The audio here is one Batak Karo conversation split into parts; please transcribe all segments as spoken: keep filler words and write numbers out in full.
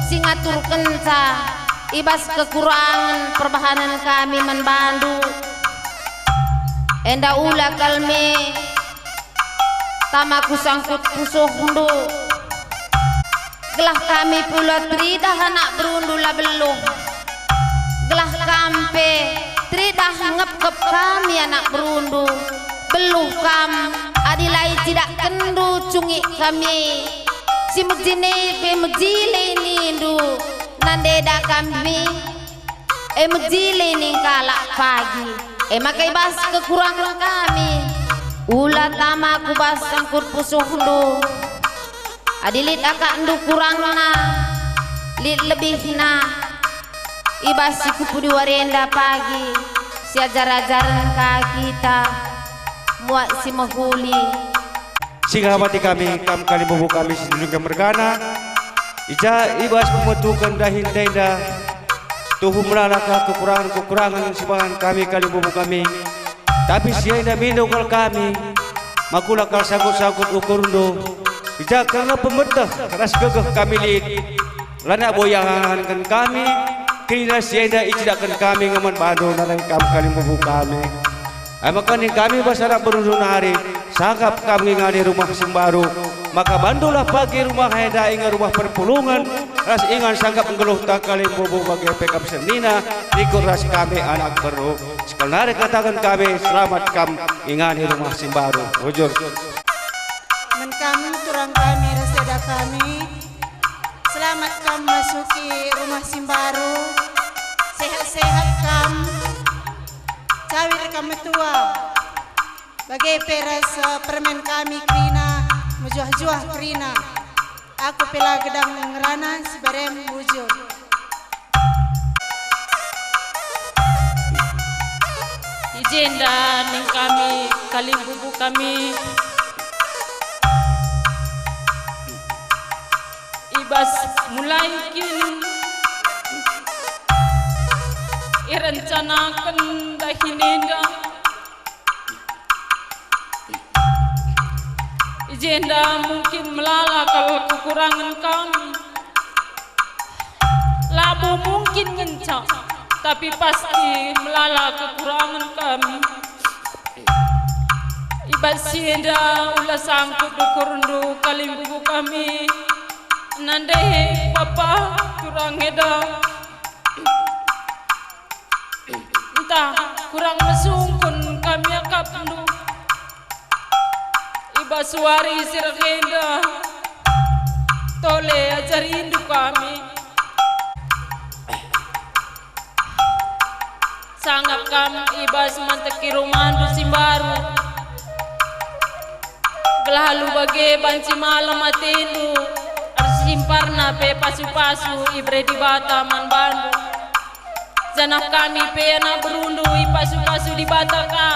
si ngaturkenca i bas kekurangen perbahanen kami man bandu. Enda ula kal me tama ku sangkut pusuhndu, gelah kami pe ula teridah anak berundu la beluh, gelah kam pe teridah ngepkep kami anak berundu. Beluh kam adi la icidakkendu cungik kami, si mejine pe mejile nindu, nandeda kami. E mejile ning kalak pagi, e maka i bas kekurangen kami, ula tama ku bas sangkut pusuhndu. Adi lit akapndu kurangna, lit lebihna, i bas si kupudi wari enda pagi, siajar-ajaren ka kita, muat si mehuli. Singapati kami, kam kalimbubu kami si nduningken mergana, i ja i bas pemetuken dahin enda, tuhu melala kal kekurangen-kekurangen si ibahan kami kalimbubu kami. Tapi si enda mindo kal kami, makula kal sangkut-sangkut ukurndu, i ja kerna pemeteh ras gegeh kami lit. Lanai bo iangan-anganken kami, kerina si enda icidakken kami nge man bandu nandangi kam kalimbubu kami. E maka nina kami bas anak berundu nari, sangkap kam ngingani rumah si mbaru, maka bandulah pagi rumah enda ingan rumah perpulungen, ras ingan sangkap nggeluhta kalimbubu bage pe kam senina, ikut ras kami anak beru. Sekali nari kataken kami, selamat kam ngingani rumah si mbaru. Bujur. Man kam turang kami ras eda kami, selamat kam masuki rumah si mbaru. Sehat-sehat kam, cawir kam metua. Bage pe ras, eh, permen kami kerina, mejuah-juah kerina. Aku pe la gedang ngerana si berem bujur. I jenda ning kami kalimbubu kami, i bas mulai kin irencanaken dahin enda. I jenda mungkin melala kal kekurangen kami. Labo mungkin ngenca, tapi pasti melala kekurangen kami. I bas si enda ula sangkut ukurndu kalimbubu kami. Nandehi Bapa turang eda. Ntah kurang mesungkun kami akapndu. I bas wari si reh enda, tole ajarindu kami. Sangap kam i bas manteki rumahndu si mbaru, gelah alu bage banci malem atendu, ersimparna pe pasu-pasu ibere Dibata man bandu. Janah kami pe anak berundu ipasu-pasu Dibata ka,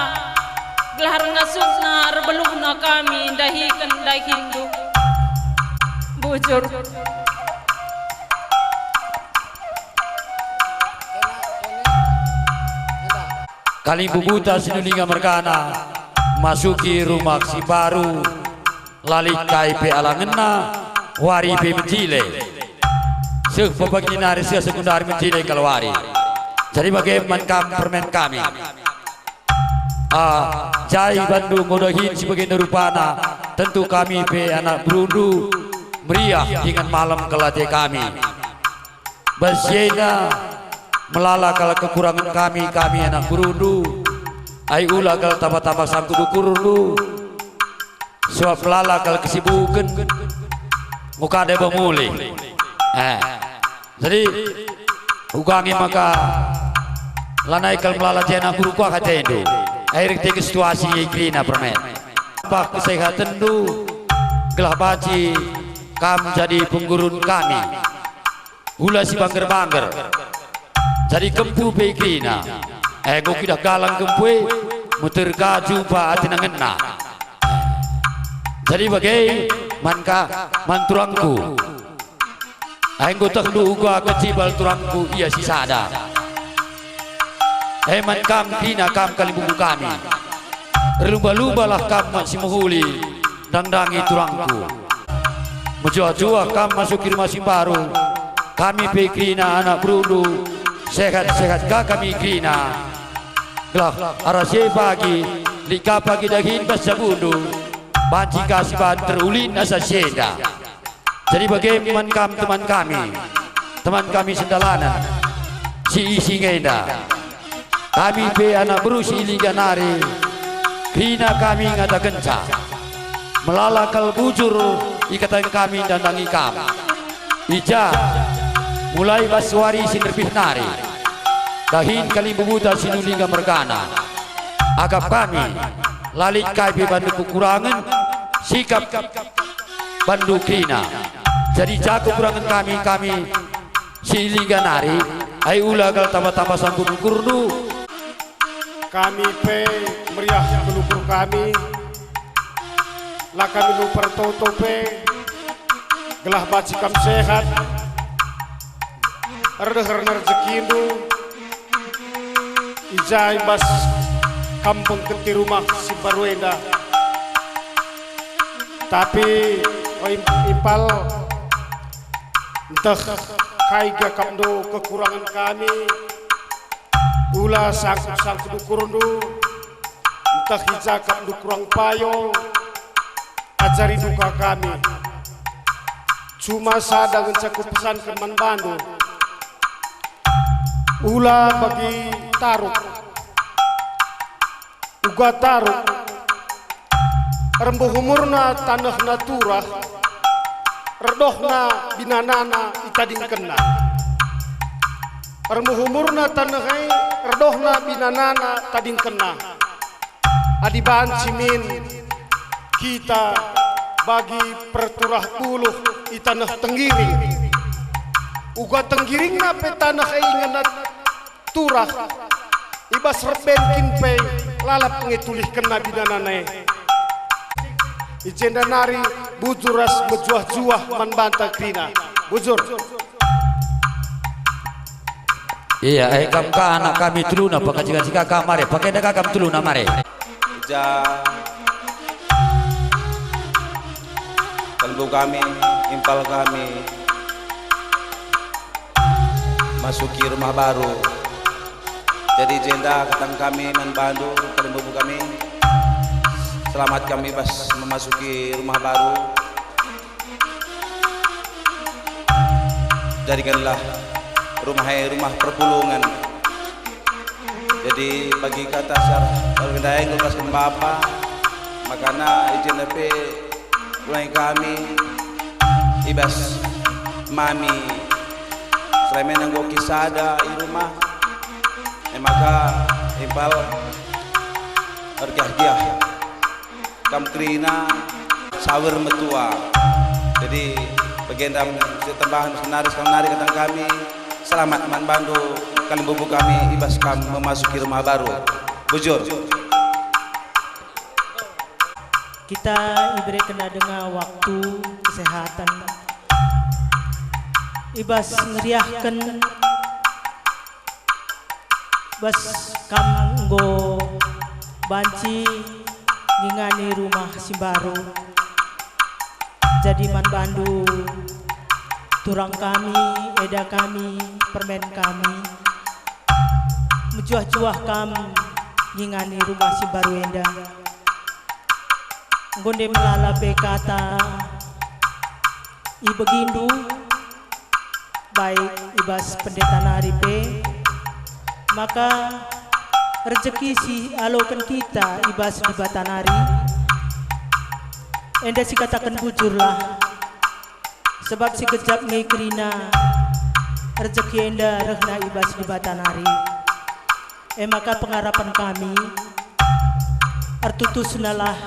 gelah ngasuhna erbeluhna kami ndahiken dahinndu. Bujur. Kalimbubuta si nuninga mergana masuki rumah si mbaru. La lit kai pe alangenna, wari pe menjile. Seh pepagi nari seh sekundari menjile kal wari. Jadi bage man kam permen kami. Ah, jai bandu enggo dahin si bagenda rupana, tentu kami pe anak berundu meriah dingen malem kal ate kami. Bas si enda melala kal kekurangen kami, kami anak berundu. Ai ula kal tamba-tamba sangkut ukurndu. Sebab melala kal kesibuken, enggo ka deba mulih. Eh. Jadi, uga nge maka lanai kal melala jena guru kuah atendu. Air tege situasi kerina permen. Tambah kesehatenndu, gelah banci kam jadi penggurun kami. Ula si bangger-bangger. Jadi kempu pe kerina. Eh, enggo kuidah galang kempu e, meter ka jumpa ate nangenna. Jadi bage man ka, man turangku. Eh, enggo tehndu uga kecibal turangku ia si sada. Eh, man kam kerina kam kalimbubu kami. Erlumba-lumbalah kam mat si mehuli, ndangi turangku. Mejuah-juah kam masuki rumah si mbaru, Kami pe kerina anak berundu, sehat-sehat ka kami kerina. Gelah arah si e pagi, lit ka pagi dahin bas jabundu, banci ka si ban terulin asa si enda. Jadi bage man kam teman kami, teman kami sendalanen, si isi ngenda. Kami pe anak beru si i Lingga nari, kerina kami ngatakenca. Melala kal bujur ikataken kami nandangi kam. I ja, mulai bas wari si nderbih nari, dahin kalimbubuta si Lingga mergana. Akap kami, la lit kai pe bandu kekurangen, sikap bandu kerina. Jadi ja kekurangen kami, kami si i Lingga nari, ai ula kal tamba-tamba sangkut ukurndu. Kami pe meriah kal ukur kami, la kami lupa ertoto pe, gelah banci kam sehat, erdeh erna rejekindu, i ja i bas kam bengketi rumah si mbaru enda. Tapi, o Im-, Impal, nteh kai gakapndu kekurangen kami, ula sangkut-sangkut ukurndu, nteh i ja gakapndu kurang payo, ajari duka kami. Cuma sada ngenca kupesanken man bandu, ula bagi taruk. Uga taruk, ermbuh umurna tanehna turah, erdohna binanana itadingkenna. Ermbuh umurna taneh e, erdohna binanana tadingkenna. Adi banci min kita bagi perturah buluh i taneh Tenggiring. Uga Tenggiringna pe taneh e inganna turah, i bas reben kin pe lalap nge tulihkenna binanana e. I jenda nari bujur ras mejuah-juah man banta kerina. Bujur. Ia, eh, kam ka anak kami teluna, pengkaji-kaji ka, ka mare, pakenda ka kam teluna mare. I ja kalimbubu kami, impal kami masuki rumah baru. Jadi jenda kataken kami man bandu, kalimbubu kami, selamat kami bas memasuki rumah baru. Jadikanlah rumah e rumah perpulungen. Jadi bagi kata si arah bagi ndai nggo bas bapa, makana i jenda pe ulangi kami i bas mami, selain enggo kisada i rumah, e maka impal ergiah-giah. Kam kerina sawer metua. Jadi, bagenda si tambahen senari, senari kataken kami, selamat man bandu kalimbubu kami i bas kam memasuki rumah baru. Bujur. Kita ibereken denga waktu, kesehatan, i bas ngeriahken bas kam enggo banci ngingani rumah si mbaru. Jadi man bandu turang kami, eda kami, permen kami, mejuah-juah kam ngingani rumah si mbaru enda. Enggo nde melala pe kata ibegindu, baik i bas pendeta nari pe, maka rejeki si ialoken kita i bas Dibata nari, enda sikataken bujurlah, sebab si gejap nge kerina rejeki enda rehna i bas Dibata nari. E maka pengarapen kami, ertutusnalah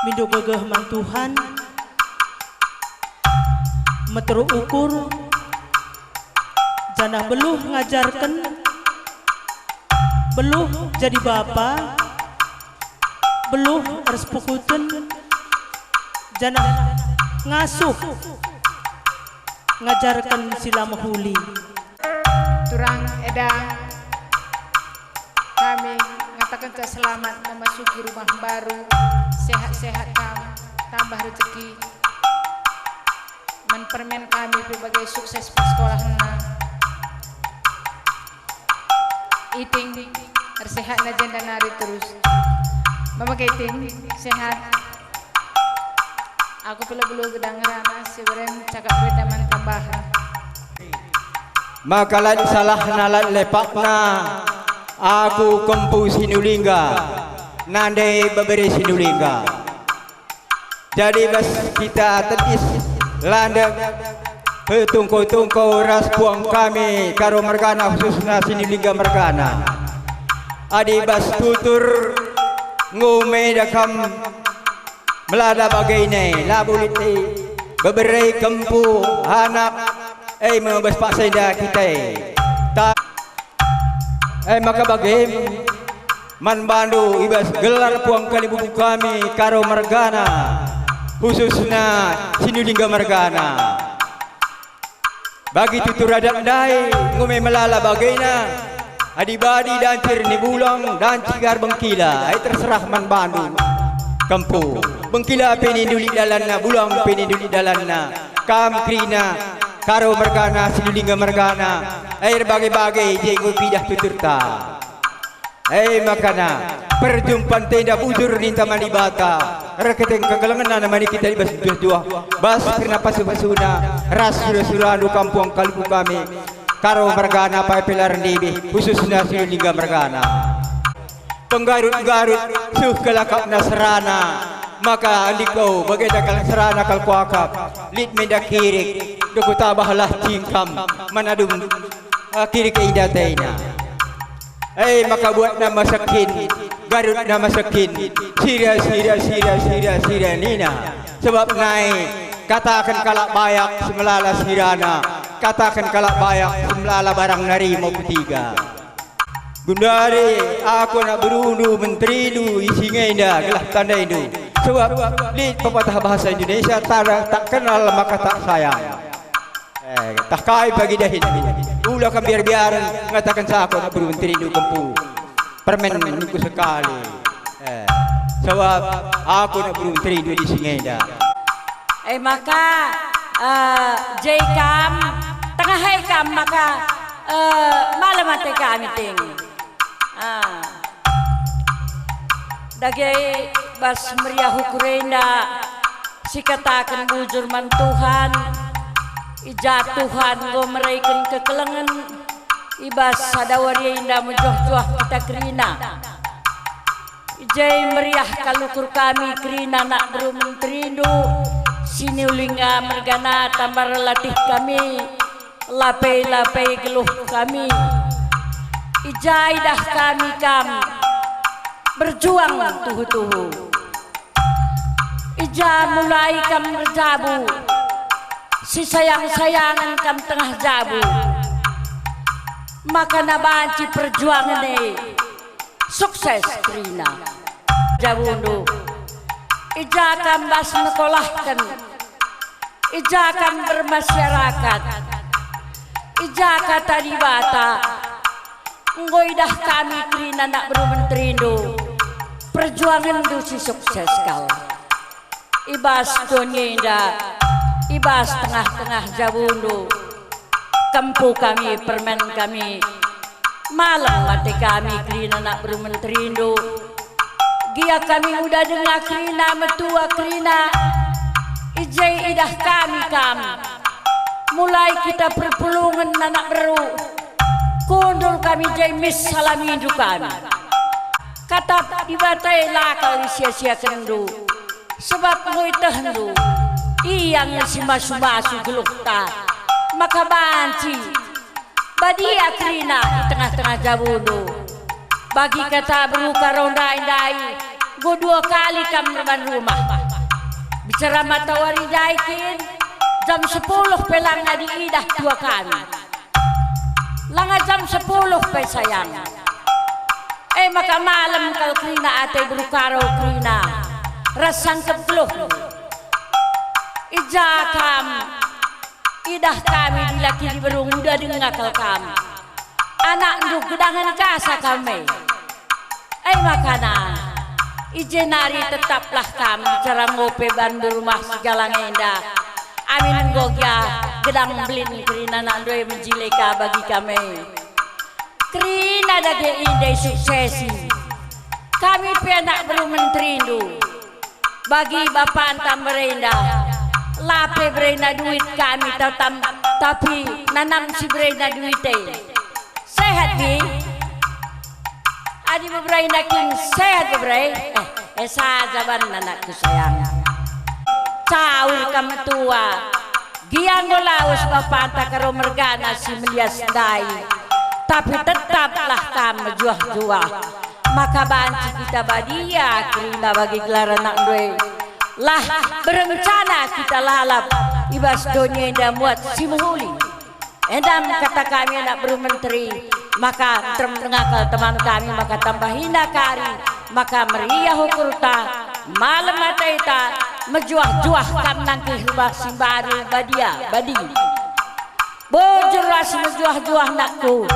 mindo gegeh man Tuhan, meteruk ukur, janah beluh ngajarken, beluh jadi bapa, beluh ersepuhuten, janah ngasuh ngajarken si la mehuli. Turang eda kami ngatakenca selamat memasuki rumah baru, sehat-sehat kam, tambah rezeki. Man permen kami pe bage sukses persekolahenna. Iting, ersehatna jenda nari terus. Mama Iting, sehat. Aku pe la belu gedang ngerana, si beren cakap beda man tambahan. Maka la salahna, la lepakna aku kempu Sinulingga, nande bebere Sinulingga. Jadi bas kita tedis landek petungko-tungko ras puang kami Karo mergana, khususna Sinulingga mergana. Adi bas tutur ngume da kam melala bagene, labo lit e bebere, kempu, anak, e me bas paksa enda kita e. Ta- E maka bage man bandu i bas gelar puang kalimbubu kami Karo mergana, khususna Sinulingga mergana. Bagi tutur adat ndai, ngume melala bagena, adi badi dancir ni bulang, dancir bengkila, ai terserah man bandu. Kempu, bengkila pe nindu lit dalanna, bulang pe nindu lit dalanna. Kam kerina, Karo mergana, Sinulingga mergana, ai erbage-bage je enggo ipidah tuturta. E makana, perjumpan enda bujur ninta man Dibata, erkiteken kekelengenna mani kita i bas duah-duah, bas kerna pasu-pasuna, ras sura-surandu kam puang kalimbubu kami, Karo mergana, pae pe la erndebe, khususna Sinulingga mergana. Penggarut-garut seh kelakapna serana, maka andiko bagenda kal serana kal kuakap, lit me enda kirik, doko tabahlah cingkam, man adum, eh, kirik enda atena. E maka buatna mesekin, garutna mesekin, sira, sira, sira, sira, sira nina. Sebab nai, kataken kalak bayak semelala sirana, kataken kalak bayak semelala barang nari mau kutiga. Gundari aku anak berundu menterindu isi ngenda gelah tandaindu. Sebab lit pepatah bahasa Indonesia, tanda tak kenal maka tak sayang. Eh, tah kai pagi dahinndu? Ula kam biar-biaren ngataken sa aku anak berundu menterindu kempu. Permen nungku sekali. Eh, sebab aku anak berundu menterindu isi ngenda. E maka, eh, je kam, tengah e kam maka, eh, malem ate kami ting. Ah. Dage bas meriah ukur enda sikataken bujur man Tuhan, i ja Tuhan enggo mereken kekelengen i bas sada wari enda mejuah-juah kita kerina. I je meriah kal ukur kami kerina anak beru menterindu, Sinulingga mergana tambar latih kami, lape-lape geluh kami. I ja idah kami kam berjuang tuhu-tuhu. I ja mulai kam erjabu, sisayang-sayangen kam tengah jabu. Maka na banci perjuangen e sukses kerina. Jabundu, i ja kam bas nekolahken, i ja kam bermasyarakat, i ja Kata Dibata, enggo idah kami kerina anak beru menterindu, perjuangenndu si sukses kal. I bas doni enda, i bas tengah-tengah jabundu, kempu kami, permen kami, malem ate kami kerina anak beru menterindu. Gia kami nguda denga kerina, metua kerina, i je idah kami kam. Mulai kita perpulungen anak beru, kundul kami je mis salamindu kami. Kata Dibata e la kal isia-siakenndu, sebab enggo itehndu, Ia nge si masu-masu geluhta, maka banci badia kerina i tengah-tengah jabundu. Bagi kata beru Karo ndai-ndai, enggo dua kali kam erban rumah. Bicara matawari ndai kin, jam sepuluh pe lang adi idah tua kami. Langa jam sepuluh pe sayang. E maka malem kal kerina ate beru Karo kerina, ras sangkep geluh. I ja kam, idah kami dilaki diberu nguda denga kal kam. Anakndu gedangen kasa kam e. E makana, i je nari tetaplah kam bicara ngope bandu rumah si galang enda. Amin enggo gia gedang mbelin kerina anak ndai mejile ka bagi kami. Kerina dage indah suksesi. Kami pe anak beru menterindu. Bagi bapanta merenda, la pe berena duit kami tatam, tapi nanang si berena duit e. Sehat, Bi? Adi beberena kin sehat bebere? Eh, eh saja ban anakku sayang. Caur kam tua. Gia enggo lawes bapanta Karo mergana si melias ndai, tapi tetaplah kam mejuah-juah. Maka banci kita badia kerina bagi gelar anak ndai. Lah berencana kita lalap i bas doni enda muat si mehuli. Enda me kata kami anak beru menteri, maka nterem denga kal teman kami, maka tambahina kari, maka meriah ukurta, malem ateta, mejuah-juah kam nangkih rumah si mbaru badia, badi. Bujur ras mejuah-juah nakku,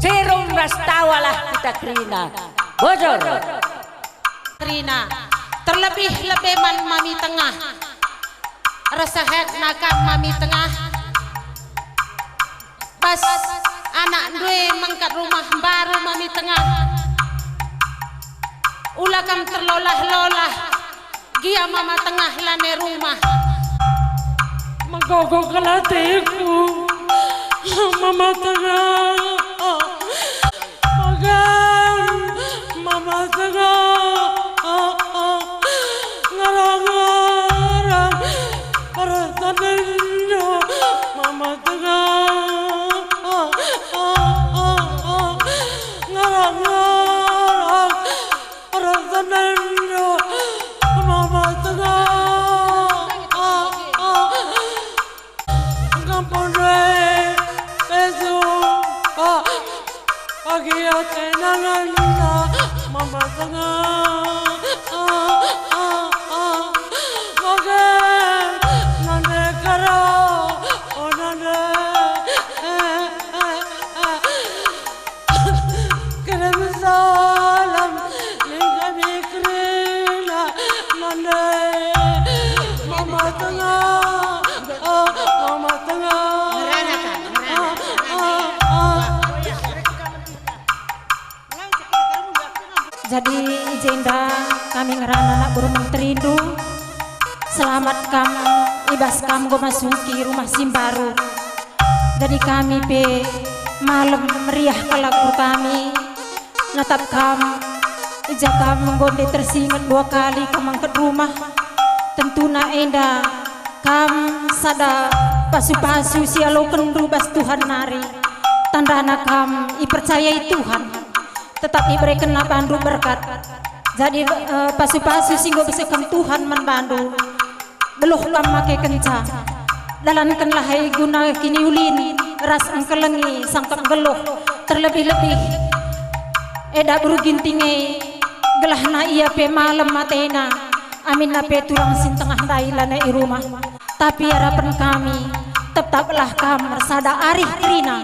cirum ras tawalah kita kerina. Bujur. Kerina, terlebih lebe man Mami Tengah. Ersehetna kam Mami Tengah. Bas anak ndai mengkat rumah mbaru Mami Tengah. Ula kam terlolah-lolah, gia Mama Tengah lanai rumah. Megogo kal ateku, Mama Tengah. Magang, Mama Tengah, ngarang-ngarang persenenndu, Mama Tengah, ngarang-ngarang persenenndu, Mama Tengah. Engkam pe ndai pesu, ah, bagi ate nangenna Mama Tengah, ah, ah, ah, bagi nande Karo, oh, nande, eh, eh, eh. Kirim salam ning kami kerina nande Mama Tengah, ah, Mama Tengah. Ngerana, Kak, ngerana. Ah, ah, ah. Jadi, i jenda kami ngerana anak beru menterindu. Selamat kam, i bas kam enggo masuki rumah si mbaru. Jadi kami pe malem meriah kal ukur kami, natap kam, i ja kam enggo ndai tersinget dua kali kam mengket rumah. Tentuna enda kam sada pasu-pasu si ialokenndu bas Tuhan nari. Tandana kam ipercayai Tuhan, tetap iberekenNa bandu berkat. Jadi, eh, pasu-pasu si enggo beseken Tuhan man bandu. Beluh kam makekenca. Dalankenlah e guna kiniulin ras engkelengi sangkep nggeluh, terlebih-lebih eda beru Ginting e, gelahna ia pe malem atena, aminna pe turang si tengah ndai lanai i rumah. Tapi arapen kami, tetaplah kam ersada arih kerina.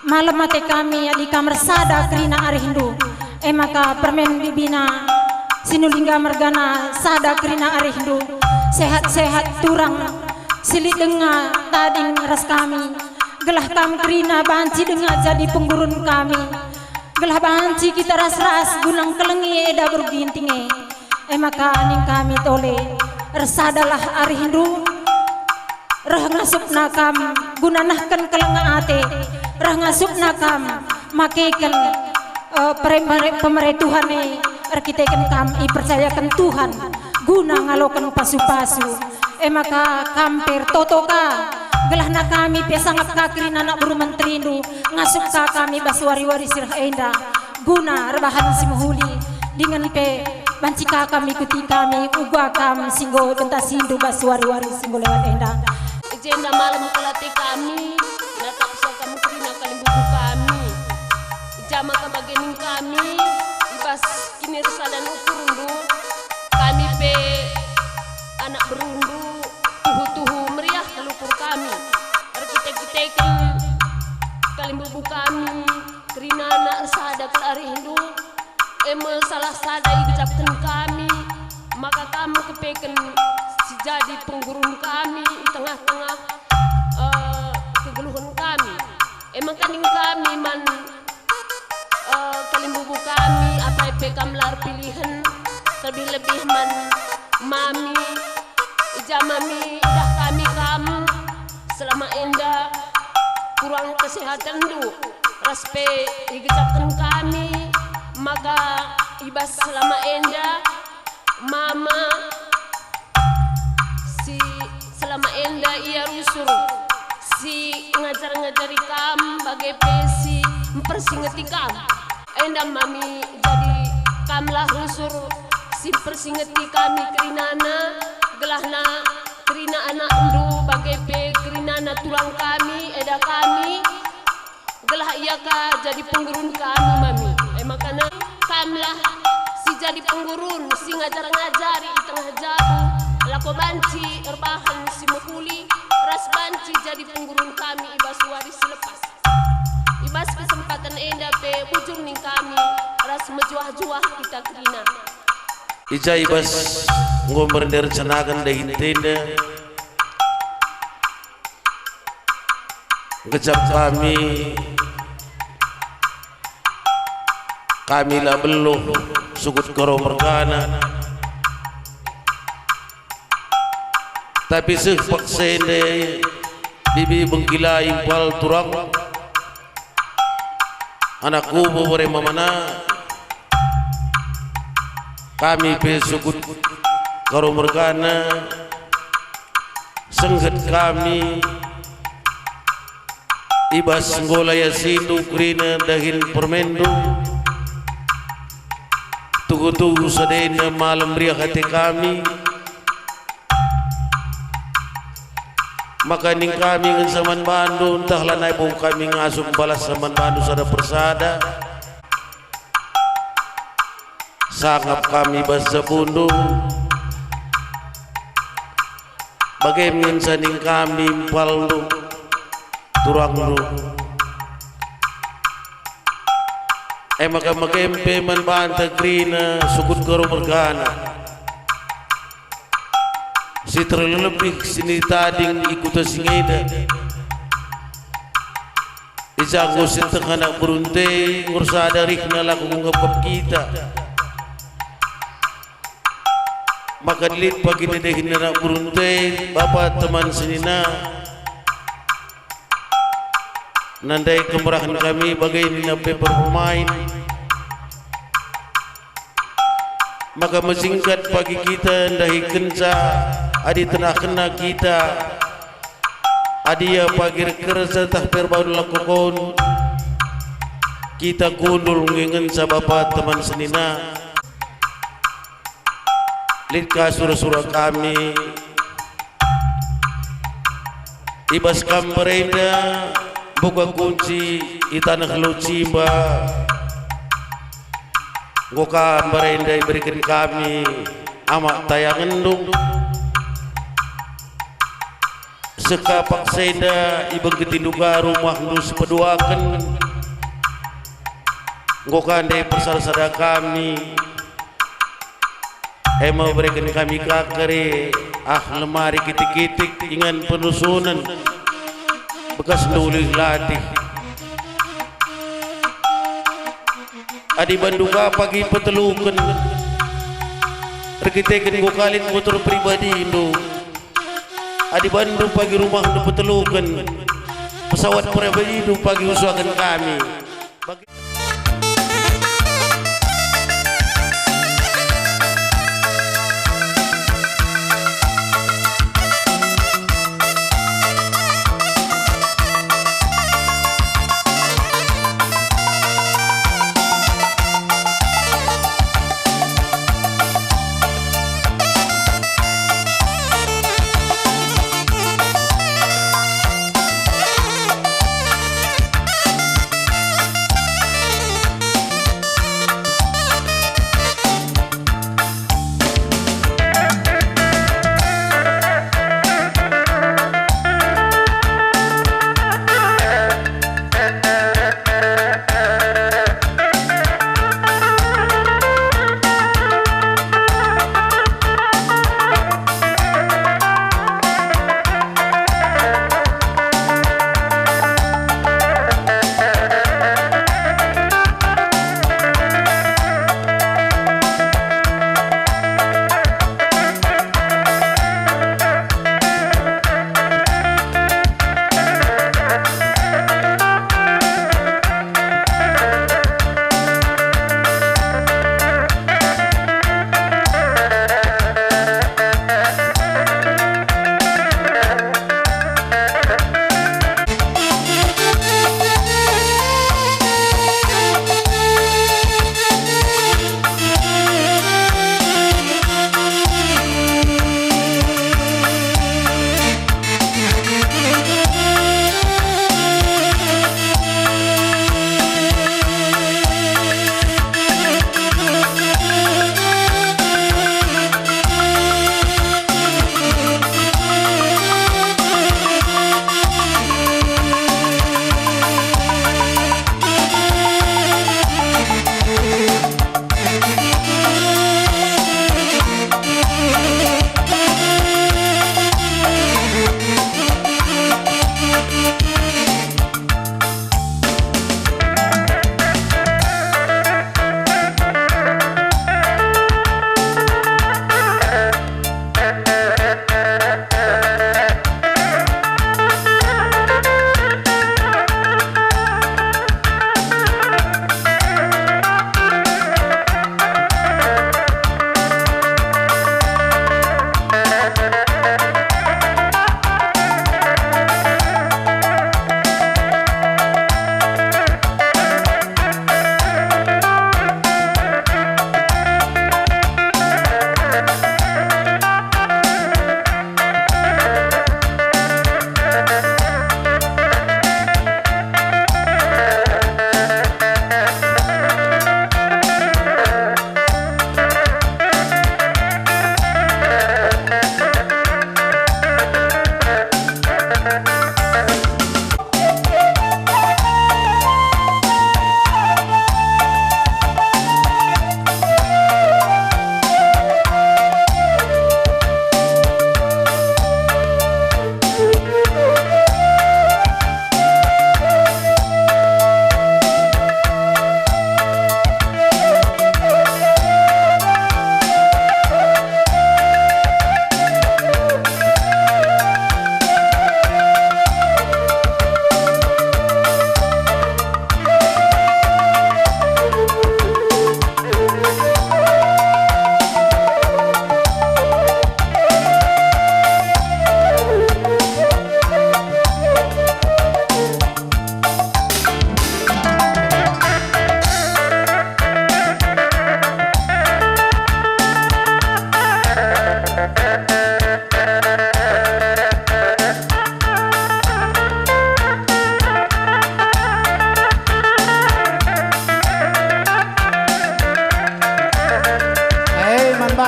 Malem ate kami adi kam ersada kerina arihndu, e maka permen bibina Sinulingga mergana sada kerina arihndu. Sehat-sehat turang si lit denga tading ras kami, gelah kam kerina banci denga jadi penggurun kami, gelah banci kita ras-ras guna ngkelengi eda beru Ginting e. E maka ning kami tole, ersadalah arihndu, reh ngasupna kam guna nehken keleng ate, reh ngasupna kam makeken, eh, pere-, pemere Tuhan e, erkiteken kam ipercayaken Tuhan guna ngaloken pasu-pasu. E maka kam pe ertoto ka, gelahna kami pe sangap ka kerina anak beru menterindu, ngasup ka kami bas wari-wari si reh enda, guna erbahan si mehuli, dingen pe banci ka kam ikuti kami, uga kam si enggo ibentasindu bas wari-wari si enggo lewat enda. I jenda malem kal ate kami, natapsa kam kerina kalimbubu kami. I ja maka bage ning kami, i bas kinirsadan ukurndu, kami pe anak berundu, tuhu-tuhu meriah kal ukur kami. Erkite-kiteken kalimbubu kami, kerinana ersada kal arihndu, e me salah sada igejapken kami, maka kam kepeken si jadi penggurun kami i tengah-tengah, eh, kegeluhen kami. E maka nina kami man, eh, kalimbubu kami, apai pe kam la erpilihen, terlebih-lebih man mami, i ja mami idah kami kam selama enda kurang kesehatenndu, ras pe igejapken kami, maka i bas selama enda mama si selama enda ia rusur, si ngajar-ngajari kam, bage pe si mpersingeti kam. Enda mami jadi kamlah rusur si mpersingeti kami kerinana, gelahna kerina anakndu, bage pe kerinana tulang kami, eda kami, gelah ia ka jadi penggurun kami, mami. E makana kamlah si jadi penggurun, si ngajar-ngajari i tengah jabu, lako banci erbahan si mehuli, ras banci jadi penggurun kami i bas wari si lepas. I bas kesempaten enda pe bujur nina kami ras mejuah-juah kita kerina. I ja i bas enggo mernde rencanaken dahin tenda, ngecap kami, kami la beluh sukut Karo mergana. Tapi seh paksa enda bibi bengkila impal turang, anak kubu bere mamana, kami pe sukut Karo mergana, sengget kami i bas enggo la iasindu kerina dahin permenndu. Tuhu-tuhu sada enda malem meriah ate kami. Maka nina kami ngenca man bandu, ntah lanai bo kami ngasup mbalas man bandu sada persada. Sangap kami bas jabundu, bage ngenca nina kami impalndu, turangndu. E maka bage pe man banta kerina sukut Karo mergana. Si terlebih si tading i kuta si ngeda. I ja enggo sieteh anak berunta, enggo ersada rihna lako ku ngepkep kita. Maka lit pagi dahin anak berunta, bapa teman senina. Nandai kemerahen kami bage nina pe perpemain. Maka mesingkat pagi kita ndahikenca adi tenahkenna kita, adi ia pagi erkerja tah perbaun lakokon, kita kundul nge ngenca bapa teman senina. Lit ka sura-sura kami. I bas kam mbarenda mbuka kunci i taneh Lucimba. Enggo ka mbarenda ibereken kami amak tayangenndu. Seh ka paksa enda ibengketindu ka rumahndu si peduaken. Enggo ka ndai persada-sada kami. E me bereken kami ka kari, ah, lemari kitik-kitik ingan penusunen bekas ndulih latih. Adi bandu ka pagi peteluken, erkiteken enggo ka lit motor pribadindu. Adi bandu pagi rumahndu peteluken, pesawat pribadindu pagi usahaken kami.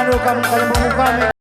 Anu kam kalimbubu kami.